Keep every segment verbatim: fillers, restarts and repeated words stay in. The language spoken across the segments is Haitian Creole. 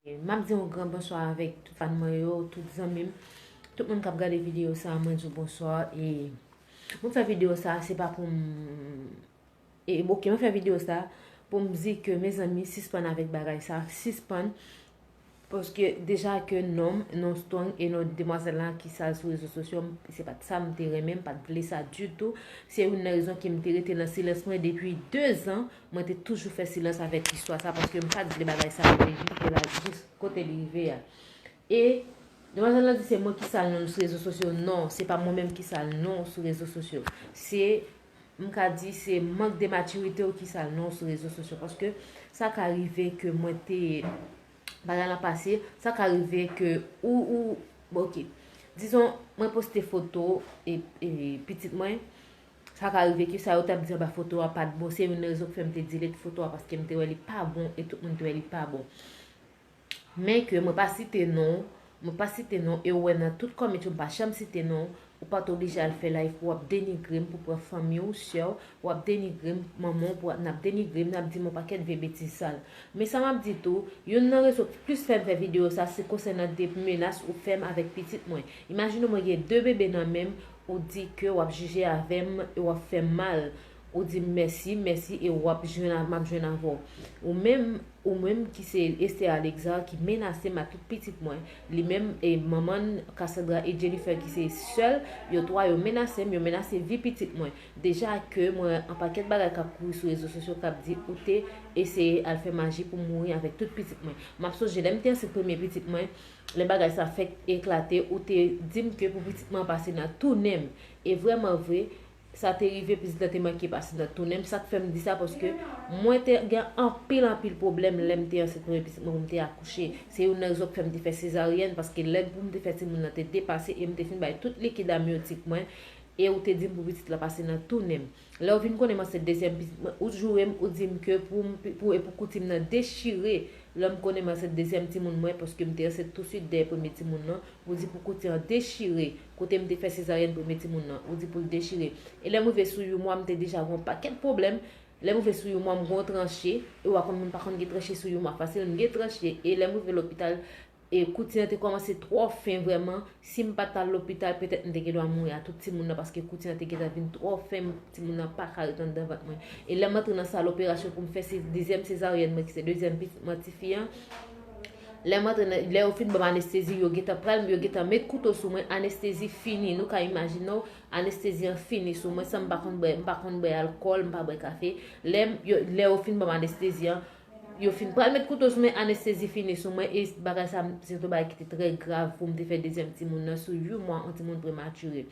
M ap di yon gran bonswa avèk tout fan mwen yo, tout zanmi m, tout moun k ap gade videyo sa a, mwen di w bonswa. E mwen fè videyo sa a, se pa pou m, e, ok, mwen fè videyo sa a pou m di ke, mezanmi, sispann avèk bagay sa a, sispann. Paske deja ke non m, non Strong e non demwazèl la ki sal sou rezo sosyo, m, se pa t sa m te renmen, m pa t vle sa ditou. Se youn nan rezon ke m te rete nan silans mwen depi de zan. Mwen te toujou fè silans avèk istwa sa, paske m pa t vle bagay sa, mwen te jis la, jis kote li rive a. E demwazèl lan di se mwen ki sal non l sou rezo sosyo. Non, se pa mwen menm ki sal non l sou rezo sosyo. Se, m ka di, se mank de matirite w ki sal non l sou rezo sosyo. Paske sa ka rive ke mwen te, bagay lan pase, sa ka rive ke ou, ou, bon, ok. Dizon, mwen poste foto e, e pitit mwen, sa ka rive ke sa yo t ap di anba foto a pa t bon. Se youn nan rezon k fè m te delete foto a, paske m te wè li pa bon e tout moun te wè li pa bon. Men ke mwen pa site non, mwen pa site non, e ou wè nan tout kòmantè yo m pa janm site non, ou pa t oblije al fè live pou w ap denigre m, pou pran fanmi w, sè w, w ap denigre m, manman w, pou w ap, n ap denigre m, n ap di m yon pakèt vye betiz sal. Men sa m ap di tou, youn nan rezon ki plis fè m fè videyo sa, se konsènan de menas ou fè m avèk pitit mwen. Imajine w mwen gen de bebe nan men m, ou di ke w ap jije avè m e w ap fè m mal. Ou di m mèsi, mèsi, e w ap jwenn a, m ap jwenn avè w. Ou menm, ou menm ki se Esther Alexa ki menase m ak tout pitit mwen. Li menm e manman n, Cassandra e Jennifer ki se sè l, yo twa yo menase m, yo menase vi pitit mwen. Deja ke mwen an pakèt bagay k ap kouri sou rezo sosyo k ap di ou te eseye al fè maji pou mouri avèk tout pitit mwen. M ap sonje lè m te ansent premye pitit mwen, lè bagay sa fèk eklate, ou te di m ke pou pitit mwen pase nan tou nen m. E vrèman vre, sa te rive, pitit lan te manke pase nan tou nen m. Sa k fè m di sa, paske mwen te gen anpil, anpil pwoblèm lè m te ansent premye pitit mwen pou m te akouche. Se youn nan rezon k fè m te fè sezaryèn, paske lè pou m te fè timoun nan te depase e m te fin bay tout likid amyotik mwen, e ou te di m pou pitit la pase nan tou nen m. Lè w vin konnen m ansent dezyèm pitit mwen, ou joure m, ou di m ke pou m, pou, e pou kouti m nan dechire, lè m konnen m ansent dezyèm timoun mwen, paske m te ansent touswit dèyè premye timoun nan, ou di pou kouti an dechire, kote m te fè sezaryèn premye timoun nan, ou di pou l dechire. E lè m rive sou yon mwa, m te deja gen yon pakèt pwoblèm. Lè m rive sou yon mwa, m gen yon tranche, e w a konn moun pa konn gen tranche sou yon mwa fasil, m gen tranche, e lè m rive lopital, e kouti an te kòmanse twò fen vrèman. Si m pa t al lopital, petèt m te gen dwa mouri a tout timoun nan, paske kouti an te gentan vin twò fen, timoun nan pa ka ret anndan vant mwen. E lè m antre nan sal operasyon pou m fè se dezyèm sezaryèn mwen, ki se dezyèm pitit mwen, tifi an, lè m antre nan, lè yo fin ban m anestezi, yo gentan pral, yo gentan met kouto sou mwen, anestezi fini. Nou ka imajine w, anestezi an fini sou mwen, san m pa konn bwè, m pa konn bwè alkòl, m pa bwè kafe. Lè m, yo, lè yo fin ban m anestezi an, yo fin pral met kouto sou mwen, anestezi fini sou mwen, e bagay sa, se te yon bagay ki te trè grav pou m te fè dezyèm timoun nan sou yon mwa, yon timoun prematire.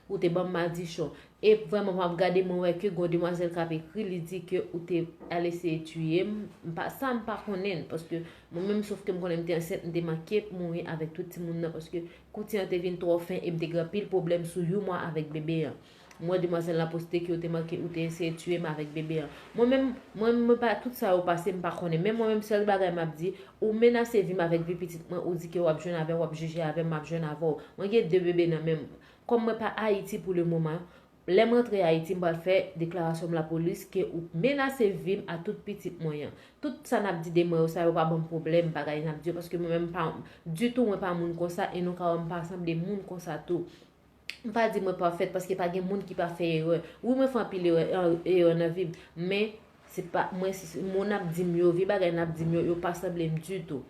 Ou te ban m madichon. E vrèman, m ap gade, mwen wè ke gon demwazèl k ap ekri, li di ke ou te al eseye tiye m. M pa, sa m pa konnen, paske mwen menm, sof ke m konnen m te ansent, m te manke mouri avèk tout timoun nan, paske kouti an te vin twò fen e m te gen anpil pwoblèm sou yon mwa avèk bebe an. M wè demwazèl la poste ke ou te manke, ou te eseye tiye m avèk bebe an. Mwen menm, mwen, mwen pa, tout sa yo pase, m pa konnen. Men mwen menm, sèl bagay m ap di, ou menase vi m avèk vi pitit mwen, ou di ke w ap jwenn avè m, w ap jije avè m, m ap jwenn avè w. Mwen gen de bebe nan men m. Kòm mwen pa Ayiti pou le moman, lè m rantre Ayiti, m pral fè deklarasyon m lapolis ke ou menase vi m a tout pitit mwen an. Tout sa n ap di de mwen yo, sa yo pa ban m pwoblèm, bagay n ap di yo, paske mwen menm pa, ditou, mwen pa moun konsa, e nou ka wè m pa sanble moun konsa tou. M pa di mwen pafèt, paske pa gen moun ki pa fè erè. Wi, mwen fè anpil erè, erè nan vi m, men se pa, mwen, se, mo n ap di m yo, vye bagay n ap di m yo, yo pa sanble m ditou.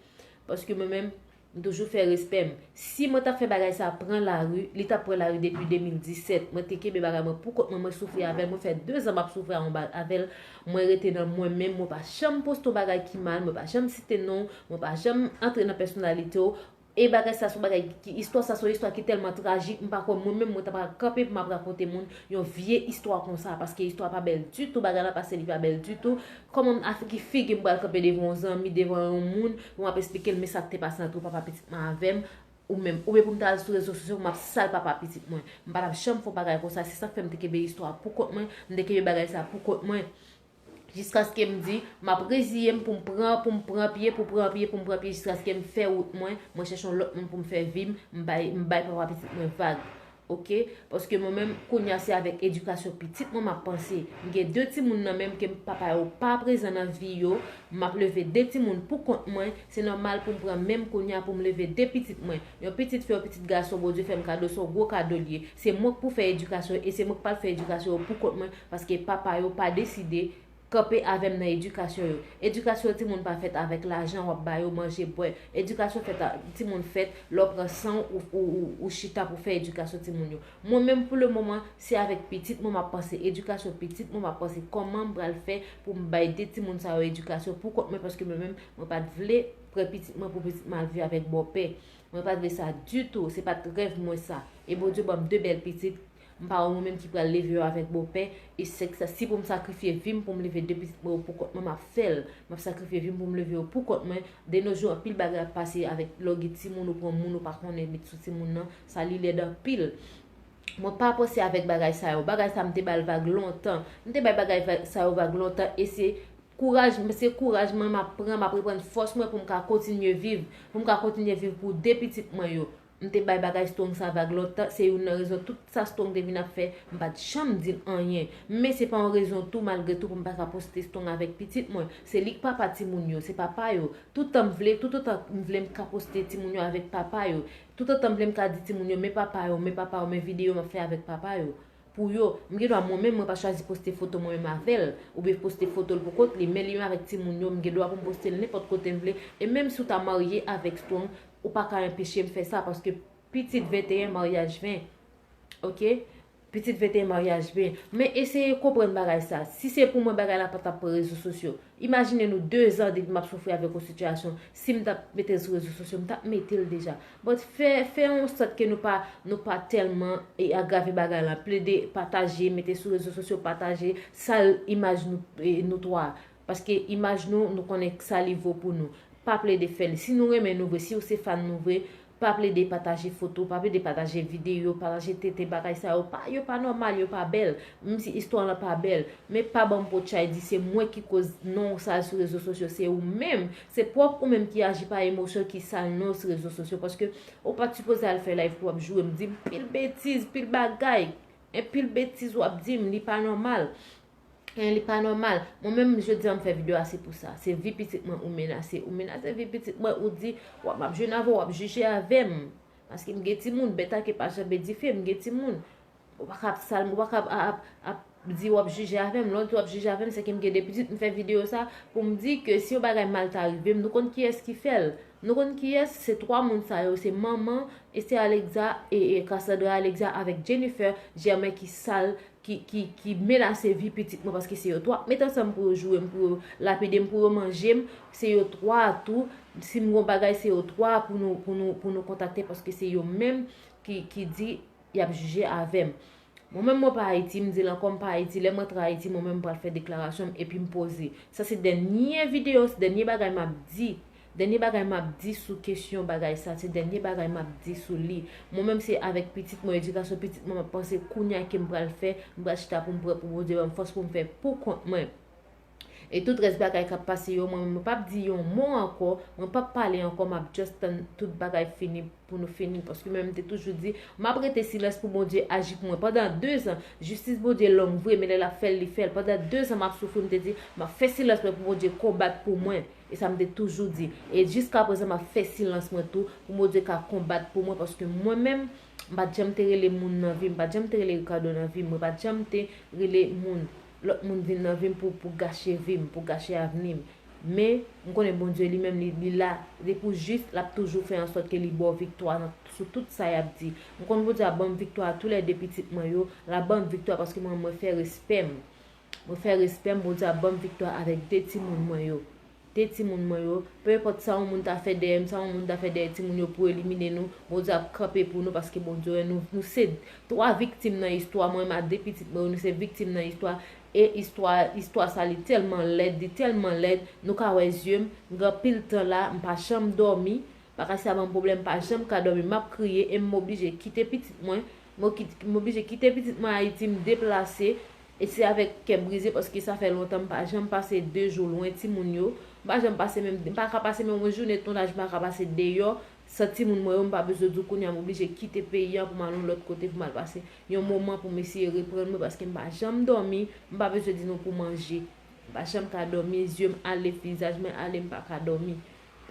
Paske mwen menm, m toujou fè respè m. Si mwen t ap fè bagay sa pran lari, li t ap pran lari depi de mil disèt. Mwen te kenbe bagay mwen pou kont mwen, mwen soufri avè l. Mwen fè de zan m ap soufri a yon ba-, avè l. Mwen rete nan mwen menm, mwen pa janm poste yon bagay ki mal, mwen pa janm site non w, mwen pa janm antre nan pèsonalite w. E bagay sa se yon bagay ki, istwa sa se yon istwa ki tèlman trajik, m pa kwè mwen menm mwen ta pral kanpe pou m ap rakonte moun yon vye istwa konsa, paske istwa pa bèl ditou, bagay la pase li pa bèl ditou. Kòman m, a ki figi m pral kanpe devan yon zanmi, devan yon moun, pou m ap esplike l men sa k te pase ant papa pitit mwen avè m, ou menm, oubyen pou m ta al sou rezo sosyo pou m ap sal papa pitit mwen. M pa t ap janm fè yon bagay konsa, se sa k fè m te kenbe istwa pou kont mwen, m te kenbe bagay sa pou kont mwen. Jiskaske m di, m ap reziye m pou m pran, pou m pran pye, pou pran pye, pou m pran pye, jiskaske m fè wout mwen, mwen chèche yon lòt moun pou m fè vi m, m bay, m bay papa pitit mwen vag. Ok, paske mwen menm kounye a se avèk edikasyon pitit mwen m ap panse. M gen de timoun nan menm ke papa yo pa prezan nan vi yo, m ap leve de timoun pou kont mwen, se nòmal pou m pran menm kounye a pou m leve de pitit mwen. Yon pitit fi, yon pitit gason, Bondye fè m kado, se yon gwo kado l ye. Se mwen k pou fè edikasyon e se mwen k pral fè edikasyon yo pou kont mwen, paske papa yo pa deside kanpe avè m nan edikasyon yo. Edikasyon timoun pa fèt avèk lajan w ap ba yo manje, bwè. Edikasyon fèt a, timoun fèt lè w pran san w, ou, ou, ou, ou chita pou fè edikasyon timoun yo. Mwen menm, pou le moman, se avèk pitit mwen m ap panse, edikasyon pitit mwen m ap panse, kòman m pral fè pou m bay de timoun sa yo edikasyon pou kont mwen, paske mwen menm, mwen pa t vle pran pitit mwen pou pitit m al viv avèk bòpè. Mwen pa t vle sa ditou, se pa t rèv mwen sa. E Bondye ban m de bèl pitit, m pa wè mwen menm ki pral leve yo avèk bòpè, e se sa, si pou m sakrifye vi m pou m leve de pitit mwen yo pou kont mwen, m ap fè l. M ap sakrifye vi m pou m leve yo pou kont mwen. De nos jours, anpil bagay ap pase avèk lè w gen timoun, ou pran moun ou pa konnen met sou timoun nan, sa li lèd anpil. Mwen pa panse avèk bagay sa yo. Bagay sa m te ba l vag lontan. M te bay bagay va- sa yo vag lontan e se kouraj, se kouraj mwen m ap pran, m ap reprann fòs mwen pou m ka kontinye viv, pou m ka kontinye viv pou de pitit mwen yo. M te bay bagay Strong sa vag lontan, se youn nan rezon tout sa Strong te vin ap fè, m pa t janm di l anyen. Men se pa yon rezon tou, malgre tou, pou m pa ka poste Strong avèk pitit mwen. Se li k papa timoun yo, se papa yo. Toutan m vle, toutotan m vle m ka poste timoun yo avèk papa yo. Toutotan m vle m ka di timoun yo, men papa yo, men papa yo, men videyo m ap fè avèk papa yo. Pou yo, m gen dwa mwen menm, mwen pa chwazi poste foto mwen menm avè l, oubyen poste foto l pou kont li, men li menm avèk timoun yo, m gen dwa pou m poste l nenpòt kote m vle. E menm si w ta marye avèk Strong, ou pa ka anpeche m fè sa, paske pitit venteyen, maryaj ven. Ok? Pitit venteyen, maryaj ven. Men eseye konprann bagay sa. Si se pou mwen, bagay la pa t ap pran rezo sosyo. Imajine nou de zan depi m ap soufri avèk yon sitiyasyon. Si m t ap mete l sou rezo sosyo, m t ap mete l deja. But fè, fè yon sòt ke nou pa, nou pa tèlman e agrave bagay la. Plede pataje, mete sou rezo sosyo, pataje, sal imaj nou, e, nou twa. Paske imaj nou, nou konnen sa li vo pou nou. Pa plede fè l. Si nou renmen nou vre, si w se fan nou vre, pa plede pataje foto, pa plede pataje videyo, pataje tete, bagay sa yo pa, yo pa nòmal, yo pa bèl. Menm si istwa lan pa bèl, men pa ban m potchay di se mwen ki koz non w sal sou rezo sosyo, se ou menm, se pwòp ou menm ki aji pa emosyon ki sal non w sou rezo sosyo, paske ou pa t sipoze al fè live pou w ap joure m, di m pil betiz, pil bagay, en pil betiz w ap di m, li pa nòmal. En, li pa nòmal. Mwen menm, jodi a m fè videyo a, se pou sa. Se vi pitit mwen ou menase. Ou menase vi pitit mwen, ou di, w ap, m ap jwenn avè w, w ap jije avè m. Paske m gen timoun, bèt a ke pa janbe dife, m gen timoun. Ou pa ka ap sal, ou pa ka ap, ap, ap di w ap jije avè m. Lè w di w ap jije avè m, se ke m gen de pitit, m fè videyo sa pou m di ke si yon bagay mal ta rive m, nou konn kiyès ki fè l. Nou konn kiyès, se twa moun sa yo, se manman, Esther Alexa, e, e Cassandra Alexa avèk Jennifer Germain ki sal, ki, ki, ki menase vi pitit mwen, paske se yo twa k met ansanm pou yo joure m, pou yo lapide m, pou yo manje m, se yo twa a tou, si m gon bagay, se yo twa a pou nou, pou nou, pou nou kontakte, paske se yo menm ki, ki di y ap jije avè m. Mwen menm mwen pa Ayiti, m di l ankò m pa Ayiti, lè m rantre Ayiti, mwen menm m pral fè deklarasyon m epi m poze. Sa se dènye videyo, se dènye bagay m ap di. Dènye bagay m ap di sou kesyon bagay sa, se dènye bagay m ap di sou li. Mwen menm se avèk pitit mwen, edikasyon pitit mwen m ap panse kounye a ke m pral fè, m pral chita pou m pran pou Bondye ban m fòs pou m fè pou kont mwen. E tout rès bagay k ap pase yo, mwen, mwen p ap di yon mo ankò, mwen p ap pale ankò, m ap just tann tout bagay fini pou nou fini. Paske mwen, m te toujou di, m ap rete silans pou Bondye aji pou mwen. Pandan de zan, jistis Bondye long vre, men lè l ap fè l, li fè l. Pandan de zan, m ap soufri, m te di, m ap fè silans mwen pou Bondye konbat pou mwen. E sa m te toujou di. E jiskaprezan, m ap fè silans mwen tou, pou Bondye ka konbat pou mwen, paske mwen menm, m pa t janm te rele moun nan vi m, m pa t janm te rele Ricardo nan vi m, mwen pa t janm te rele moun. Lòt moun vin nan vi m pou, pou gache vi m, pou gache avni m. Men, m konnen Bondye li menm, li, li la, li pou jis, l ap toujou fè ansòt ke li ba w viktwa nan, sou tout sa y ap di. M konn Bondye ap ban m viktwa a toulède pitit mwen yo, l ap ban m viktwa paske mwen, mwen fè respè m. Mwen fè respè m, Bondye ap ban m viktwa avèk de timoun mwen yo. De timoun mwen yo, pe enpòt sa yon moun ta fè dèyè m, sa yon moun ta fè dèyè timoun yo pou elimine nou, Bondye ap kanpe pou nou paske Bondye wè nou, nou se twa viktim nan istwa, mwen menm a de pitit mwen yo, nou se viktim nan istwa, e istwa, istwa sa li tèlman lèd, li tèlman lèd, nou ka wè zye m, m gen anpil tan la, m pa janm dòmi, bagay sa ban m pwoblèm, m pa janm ka dòmi, m ap kriye e m oblije kite pitit mwen, m oki-, m oblije kite pitit mwen Ayiti, m deplase, e se avèk kè brize paske sa fè lontan m pa janm pase de jou lwen timoun yo, m pa janm pase menm, m pa ka pase menm yon jounen tonnaj, m pa ka pase deyò, San timoun mwen yo, m pa bezwen di w kounye a m oblije kite peyi a pou m al yon lòt kote pou m al pase yon moman pou m eseye reprann mwen, paske m pa janm dòmi, m pa bezwen di nou pou manje. M pa janm ka dòmi, zye m ale, vizaj mwen ale, m pa ka dòmi.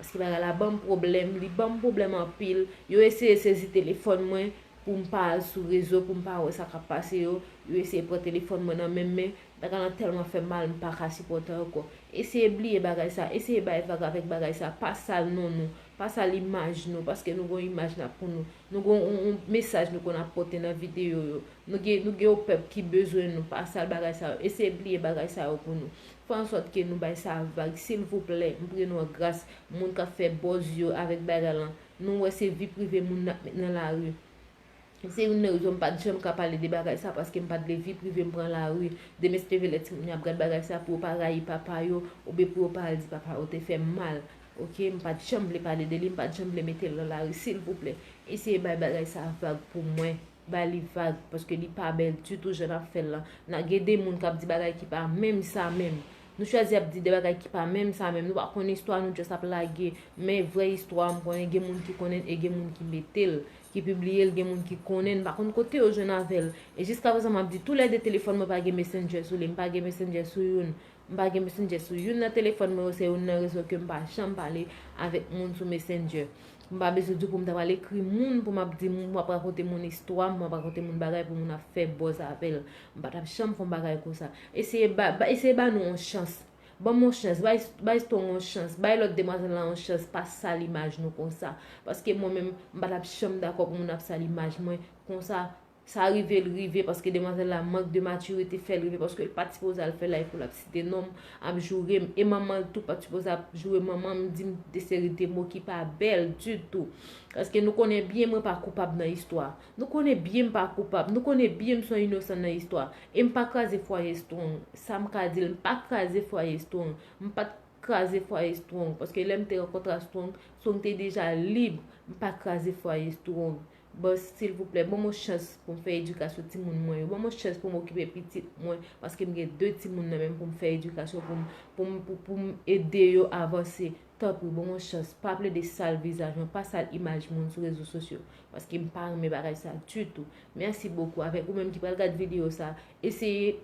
Paske bagay la ban m pwoblèm, li ban m pwoblèm anpil. Yo eseye sezi telefòn mwen pou m pa al sou rezo, pou m pa wè sa k ap pase yo. Yo eseye pran telefòn mwen nan men m, men bagay lan tèlman fè m mal, m pa ka sipòte ankò. Eseye bliye bagay sa, eseye bay vag avèk bagay sa, pa sal non nou, pa sal imaj nou, paske nou gon imaj n ap pou nou. Nou gon yon, yon mesaj nou konn ap pote nan videyo yo. Nou gen, nou gen yon pèp ki bezwen nou, pa sal bagay sa yo. Eseye bliye bagay sa yo pou nou. Fè ansòt ke nou bay sa vag, silvouplè, m priye nou an gras, moun k ap fè buzz yo avèk bagay lan. Nou wè se vi prive moun n ap met nan lari. Se youn nan rezon m pa t janm ka pale de bagay sa, paske m pa t vle vi prive m pran lari. Demen se te vle lè timoun yo ap gad bagay sa pou yo pa rayi papa yo, oubyen pou yo pa al di papa yo te fè m mal. Oke, m pa t janm vle pale de li, m pa t janm vle mete l nan lari, silvouplè. Eseye bay bagay sa vag pou mwen. Ba li vag, paske li pa bèl ditou jan n ap fè l lan. N a gen de moun k ap di bagay ki pa menm sa menm. Nou chwazi ap di de bagay ki pa menm sa menm. Nou pa konn istwa, nou just ap lage. Men vrè istwa, m konnen gen moun ki konnen e gen moun ki mete l, ki pibliye l, gen moun ki konnen. M pa konn kote yo jwenn avè l. E jiskaprezan, m ap di toulède telefòn mwen pa gen Messenger sou li. M pa gen Messenger sou youn. M pa gen Messenger sou youn nan telefòn mwen yo, se youn nan rezon ke m pa janm pale avèk moun sou Messenger. M pa bezwen di w pou m ta pral ekri moun, pou m ap di moun, pou m ap rakonte moun istwa m, pou m ap rakonte moun bagay, pou moun ap fè buzz avè l. M pa t ap janm fè yon bagay konsa. Eseye ba, ba, eseye ba nou yon chans. Ban m yon chans, bay, bay Strong yon chans, bay lòt demwazèl la yon chans, pa sal imaj nou konsa. Paske mwen menm, m pa t ap janm dakò pou moun ap sal imaj mwen konsa. Sa rive l rive, paske demwazèl la mank de matirite fè l rive, paske l pa t sipoze al fè live pou l ap site non m, ap joure m, e manman l tou pa t sipoze ap joure manman m, di m de seri de mo ki pa bèl ditou. Paske nou konnen byen mwen pa koupab nan istwa. Nou konnen byen m pa koupab. Nou konnen byen m se yon inosan nan istwa. E m pa kraze fwaye Strong. Sa m ka di l, m pa kraze fwaye Strong. M pa t kraze fwaye Strong. Paske lè m te rankontre a Strong, Strong te deja lib. M pa kraze fwaye Strong. Bòs, silvouplè, ban m yon chans pou m fè edikasyon timoun mwen yo. Ban m yon chans pou m okipe pitit mwen, paske m gen de timoun nan men m pou m fè edikasyon, pou m, pou m, pou, pou m ede yo avanse. Tanpri, ban m yon chans. Pa plede sal vizaj mwen, pa sal imaj moun sou rezo sosyo, paske m pa renmen bagay sa ditou. Mèsi bokou. Avèk ou menm ki pral gad videyo sa, eseye,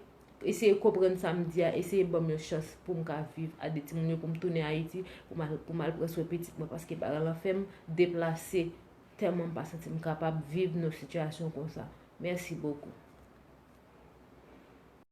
eseye konprann sa m di a, eseye ban m yon chans pou m ka viv a de timoun yo, pou m tounen Ayiti, pou m al, pou m al pran swen pitit mwen, paske bagay lan fè m deplase. Tèlman m pa santi m kapab viv nan sitiyasyon konsa. Mèsi bokou.